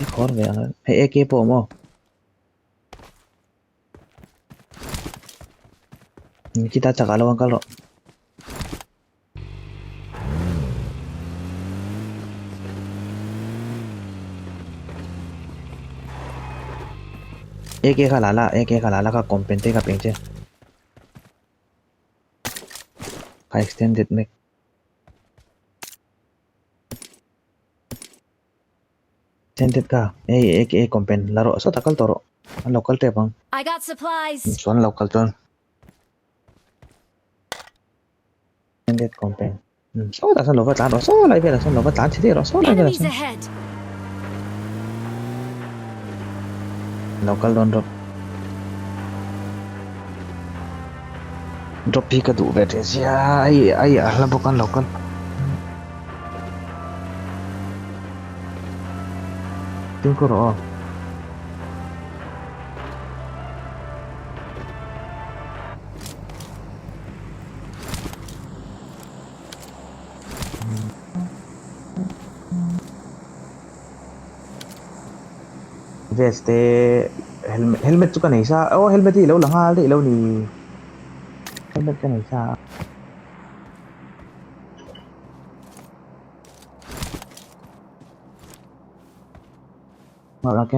I khawr ve ang hei AK pawh awm aw. Khita chakah lo an kal rawh. AK kha la la AK kha la la kha compen te kha peng che. Kha extended mek. Extended kha hei AK compen la rawh sawtah kal tawh rawh an lo kal tep ang. I got supplies. Chuan lo kal chuan. Extended compen. Sawtah sawn lo va tlan rawh saw lai velah sawn lo va tlan chhe daih rawh saw lai velah Enemies sawn. ahead. Lo kal dawn rawh. Drop hi ka duh ve teh sia ai ai a hla bawk an lo kal. Fimkhur rawh aw. Vest te helmet helmet chu ka nei sa aw helmet hi ilo la nghal daih lo ni helmet ka nei sa a.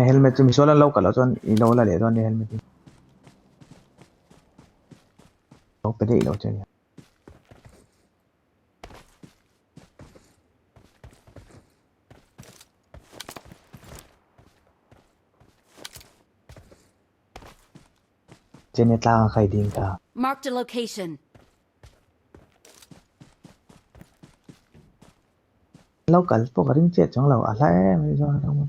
Helmet chu misual an lo kalh loh chuan ilo la leh dawn nia helmet hi. Lo pe daih lo che nia. Chennai tlang a khai ding ta. Marked a location. Lo kal pawh ka ring chiah chuang lo a hla em mai chuan.